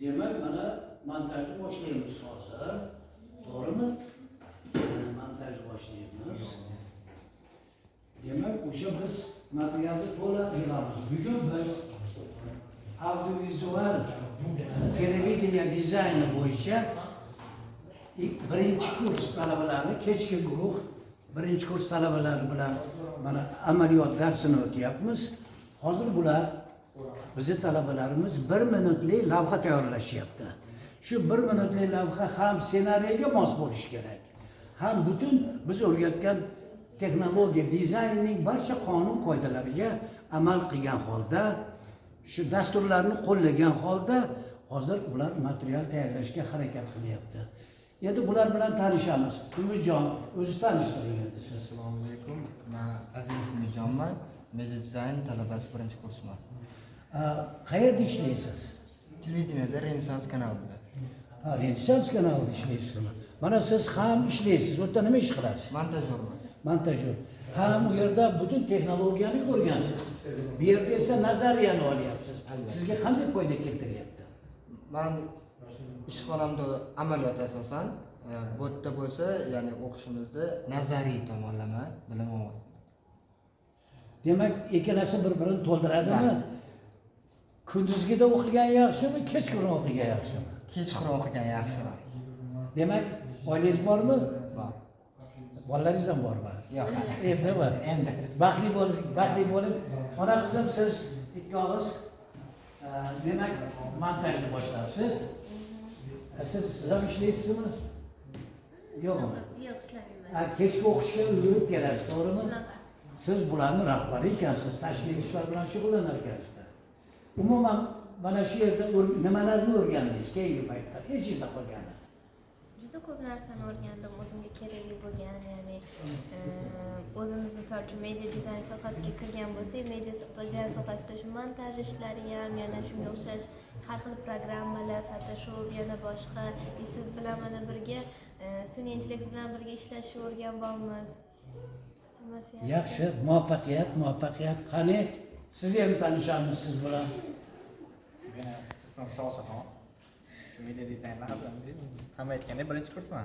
Demak, mana montajni boshlaymiz hozir. To'g'rimi? Mana montajni boshlaymiz. Demak, o'sha biz materialni to'la yig'amiz. Bugun biz audiovizual televideniye dizayni bo'yicha birinchi kurs talabalari, kechki guruh birinchi kurs talabalari bilan mana amaliyot darsini o'tyapmiz. Hozir bular, bizni talabalarimiz, 1 minutli lavha tayyorlashyapti. Shu 1 minutli lavha ham ssenariyga mos bo'lishi kerak, ham butun biz o'rgatgan texnologiya dizaynning barcha qonun qoidalariga amal qilgan holda, shu dasturlarni qo'llagan holda hozir ular material tayyorlashga harakat qilyapti. Endi bular bilan tanishamiz. Umidjon, o'zi tanishtiring endi siz. Assalomu alaykum. Man Azimov Umidjonman. Media dizayn talabasi, birinchi kursman. Qayerda ishlaysiz? Televideniyada, Renessans kanalida. Ha, Renessans kanalida ishlaysizmi? Mana siz ham ishlaysiz. U yerda nima ish qilasiz? Montajyorman. Montajyor. Ham u yerda butun texnologiyani ko'rgansiz, bu yerda esa nazariyani olyapsiz. Sizga qanday foyda keltiryapti? Man ishxonamda amaliyot asosan, bu yerda bo'lsa, ya'ni o'qishimizda nazariy tomonlama bilim olyapman. Demak, ikkalasi bir birini to'ldiradimi? Да. Kunduzgida o'qigan yaxshimi, kechqurun o'qigan yaxshimi? Kechqurun o'qigan yaxshiroq. Demak, oilangiz bormi? Bor. Bolalaringiz ham bormi? Yo'q hali. Endimi? Endi. Baxtli bo'ling, baxtli bo'ling. Ona qizim, siz ikki og'iz demak, montajni boshlabsiz. Siz ham ishlaysizmi, yo'qmi? Yo'q, ishlamayman. Ha, kechki o'qishga yurib kelasiz, to'g'rimi? Shunaqa. Siz bularni rahbari ekansiz, tashkiliy ishlar bilan shug'ullanar ekansizda. Umuman, mana shu yerda nimalarni o'rgandingiz keyingi paytda esingizda qolgani? Juda ko'p narsani o'rgandim, o'zimga kerakli bo'lgan, ya'ni o'zimiz, misol uchun, media dizayn sohasiga kirgan bo'lsak, media dizayn sohasida shu montaj ishlari ham, yana shunga o'xshash har xil programmalar, Photoshop, yana boshqa. И siz bilan mana birga sun'iy intellekt bilan birga ishlashni o'rganyapmiz. Hammasi yaxshi. Yaxshi, muvaffaqiyat, muvaffaqiyat. Qani, sizni ham tanishamiz siz bilan. Meni ismim Shoshaxon. Shu media dizayn hamma aytgandek birinchi kursman.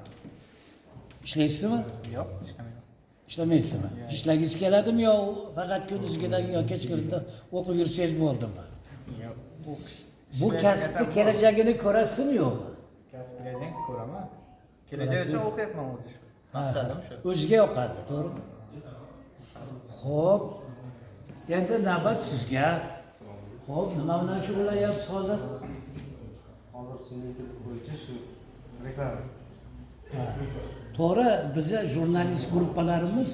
Ishlaysizmi? Yo'q, ishlamayman. Ishlamaysizmi? Ishlagingiz keladimi yo faqat kunduzgida yo kechqurunda o'qib yursangiz bo'ldimi? Yo'q, o'qish. Bu ishlash kasbni niyatim bor. kelajagini ko'rasizmi, yo'qmi? Kasb kelajagini ko'raman. Kelajak uchun o'qiyapman o'zi shu. Maqsadim shu. O'ziga yoqadi, to'g'rimi? Xo'p, endi navbat sizga. Xo'p, nima bilan shug'ullanyapsiz hozir? Hozir sun'iy intellekt bo'yicha shu reklama. To'g'ri, bizni jurnalist gruppalarimiz,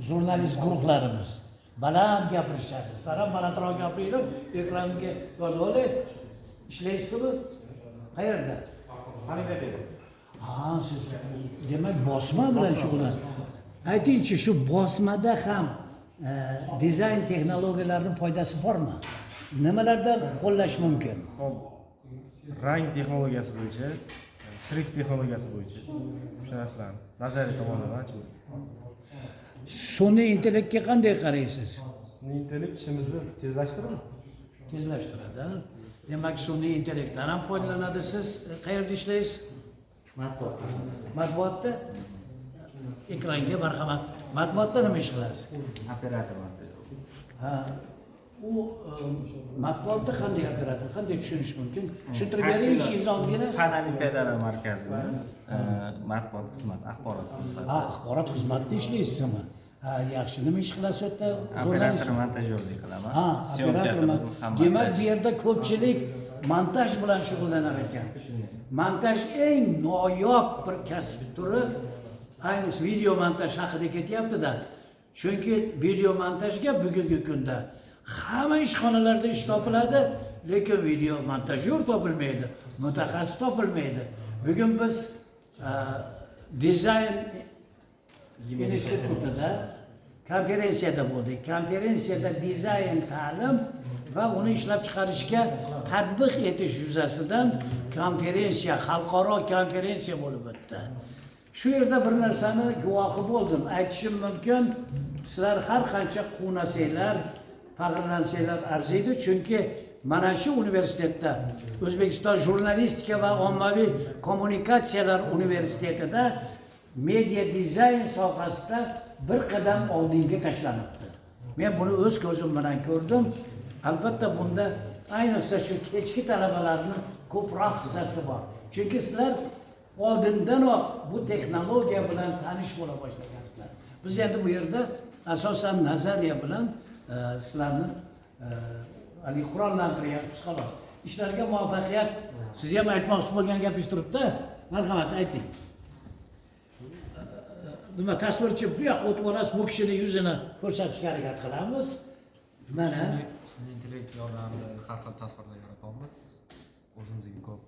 jurnalist guruhlarimiz baland gapirishadi. Sizlar ham balandroq gapiringlar, ekranga yozib olay. Ishlaysizmi? Qayerda? Sanitariya. Ha, siz demak bosma bilan shug'ullanasiz. Aytingchi, shu bosmada ham dizayn texnologiyalarining foydasi bormi? Nimalardan qo'llash mumkin? Hop, rang texnologiyasi bo'yicha, shrift texnologiyasi bo'yicha shu narsalarni nazariy tomonlama ancha. Sun'iy intellektga qanday qaraysiz? Sun'iy intellekt ishimizni tezlashtiradi. Tezlashtiradi, a? Demak, sun'iy intellektdan ham foydalanadi. Siz qayerda ishlaysiz? Matbuot. Matbuotda. Ekranga marhamat. Matbuotda nima ish qilasiz? Operator montajyor. Ha, u matbuotda qanday operator, qanday tushunish mumkin? Tushuntirib bering ishingizni ozgina. Fan olimpiadalar markazida matbuot xizmati, axborot xizmati. Ha, axborot xizmatida ishlaysizmi? Ha, yaxshi. Nima ish qilasiz u yerda? Operator montajyorlik qilaman. Ha, Съёмка operator. qilib, ham Demak, montaj. bu yerda ko'pchilik montaj bilan shug'ullanar ekan. Montaj eng noyob bir kasb turi. Ayniqsa video montaj haqida ketyapti-da. Chunki video montajga bugungi kunda hamma ishxonalarda ish topiladi, lekin video montajyor topilmaydi, mutaxassis topilmaydi. Bugun biz dizayn institutida konferensiyada bo'ldik. Konferensiyada dizayn ta'lim va uni ishlab chiqarishga tatbiq etish yuzasidan konferensiya, xalqaro konferensiya bo'lib o'tdi. Shu yerda bir narsani guvohi bo'ldim. Aytishim mumkin, sizlar har qancha quvnasanglar, faxrlansanglar arziydi, chunki Mana shu universitetda, O'zbekiston jurnalistika va ommaviy kommunikatsiyalar universitetida media dizayn sohasida bir qadam oldinga tashlanibdi. Men buni o'z ko'zim bilan ko'rdim. Albatta bunda ayniqsa shu kechki talabalarning ko'proq hissasi bor. Chunki sizlar oldindanoq bu texnologiya bilan tanish bo'la boshlagansizlar. Biz endi bu yerda asosan nazariya bilan sizlarni haligi qurollantiryapmiz xolos. Ishlarga muvaffaqiyat. Siz ham aytmoqchi bo'lgan gapingiz turibdi. Marhamat, ayting. Nima tasvirchi bu yoqqa o'tib olasiz, bu kishini yuzini ko'rsatishga harakat qilamiz. Mana sun'iy intellekt yordamida har xil tasvirlar yaratamiz. O'zimizga ko'p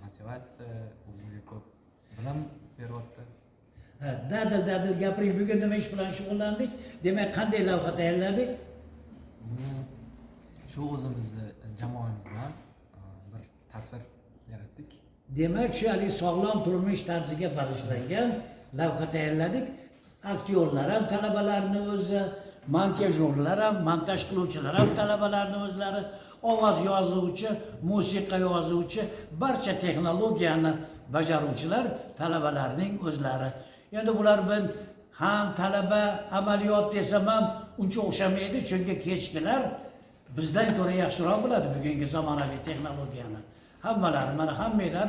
motivatsiya, o'zimizga ko'p bilim beryapti. Dadil dadil gapiring. Bugun nima ish bilan shug'ullandik? Demak, qanday lavha tayyorladik? Shu o'zimizni jamoamiz bilan bir tasvir yaratdik. Demak, shu hali sog'lom turmush tarziga bag'ishlangan lavha tayyorladik. Aktyorlar ham talabalarni o'zi, montajyorlar ham, montaj qiluvchilar ham talabalarni o'zlari, ovoz yozuvchi, musiqa yozuvchi, barcha texnologiyani bajaruvchilar talabalarning o'zlari. Endi bular bilan ham talaba amaliyot desam ham uncha o'xshamaydi, chunki kechkilar bizdan ko'ra yaxshiroq biladi bugungi zamonaviy texnologiyani. Hammalari, mana hammanglar,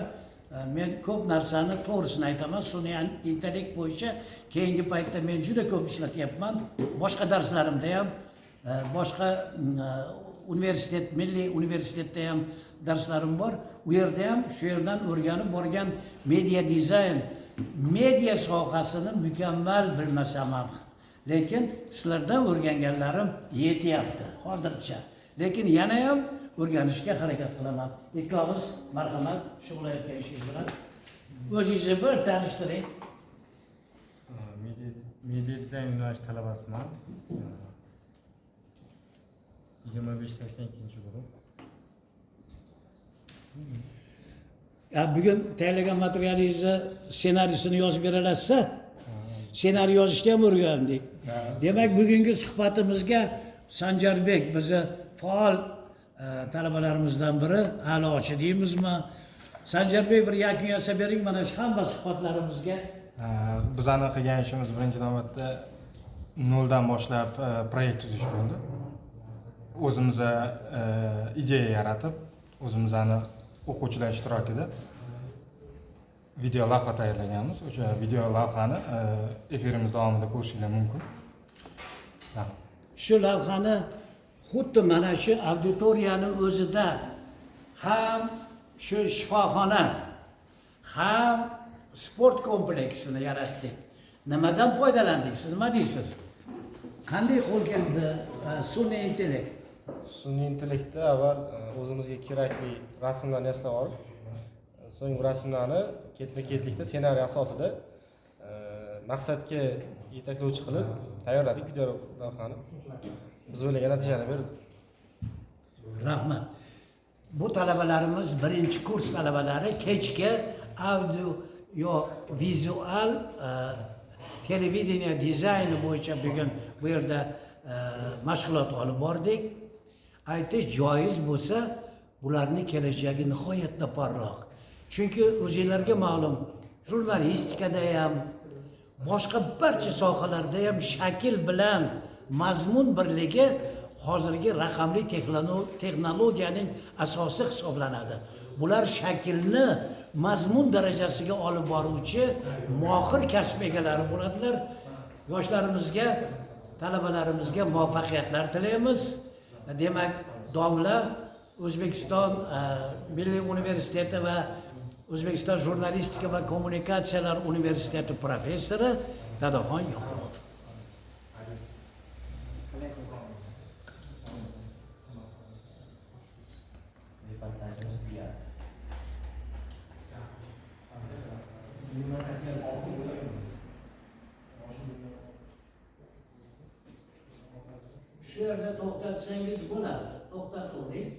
men ko'p narsani to'g'risini aytaman, sun'iy intellekt bo'yicha keyingi paytda men juda ko'p ishlatyapman. Boshqa darslarimda ham, boshqa universitet, milliy universitetda ham darslarim bor. U yerda ham shu yerdan o'rganib borgan media dizayn, media sohasini mukammal bilmasam ham, lekin sizlardan o'rganganlarim yetyapti hozircha. Lekin yana ham o'rganishga harakat qilaman. Ikki og'iz marhamat, shug'ullanayotgan ishingiz bilan o'zingizni bir tanishtiring. Media dizayn yo'nalishi talabasiman. 2582 guruh. Bugun tayyorlagan materialingizni ssenariysini yozib bera olasiz? Ssenariy yozishni ham o'rgandik. Demak, bugungi suhbatimizga Sanjarbek bizni faol talabalarimizdan biri, a'lochi deymizmi? Sanjarbek, bir yakun yasab bering mana shu hamma suhbatlarimizga. Bizani qilgan ishimiz birinchi navbatda noldan boshlab proyekt tuzish bo'ldi. O'zimiz ideya yaratib, o'zimizni o'quvchilar ishtirokida video lavha tayyorlaganmiz. O'sha video lavhani efirimiz davomida ko'rishingiz mumkin. Shu lavhani xuddi mana shu auditoriyani o'zida ham shu shifoxona, ham sport kompleksini yaratdik. Nimadan foydalandik? Siz nima deysiz? Qanday qo'l keldi sun'iy intellekt? Sun'iy intellektda avval o'zimizga kerakli rasmlarni yaslab olib, so'ng bu rasmlarni ketma-ketlikda ssenariy asosida maqsadga yetaklovchi qilib tayyorladik video lavhani. Biz o'ylagan natijani berdi. Rahmat. Bu talabalarimiz birinchi kurs talabalari kechki audio yo vizual televideniya dizayni bo'yicha bugun bu yerda mashg'ulot olib bordik. Aytish joiz bo'lsa, bularning kelajagi nihoyatda porloq. Chunki o'zinglarga ma'lum, jurnalistikada ham, boshqa barcha sohalarda ham shakl bilan mazmun birligi hozirgi raqamli texnologiyaning asosi hisoblanadi. Bular shaklni mazmun darajasiga olib boruvchi mohir kasb egalari bo'ladilar. Yoshlarimizga, talabalarimizga muvaffaqiyatlar tilaymiz. Demak, domla O'zbekiston Milliy universiteti va O'zbekiston jurnalistika va kommunikatsiyalar universiteti professori Dadaxon Yoqubov. Shu yerda to'xtatsangiz bo'ladi. To'xtatavering.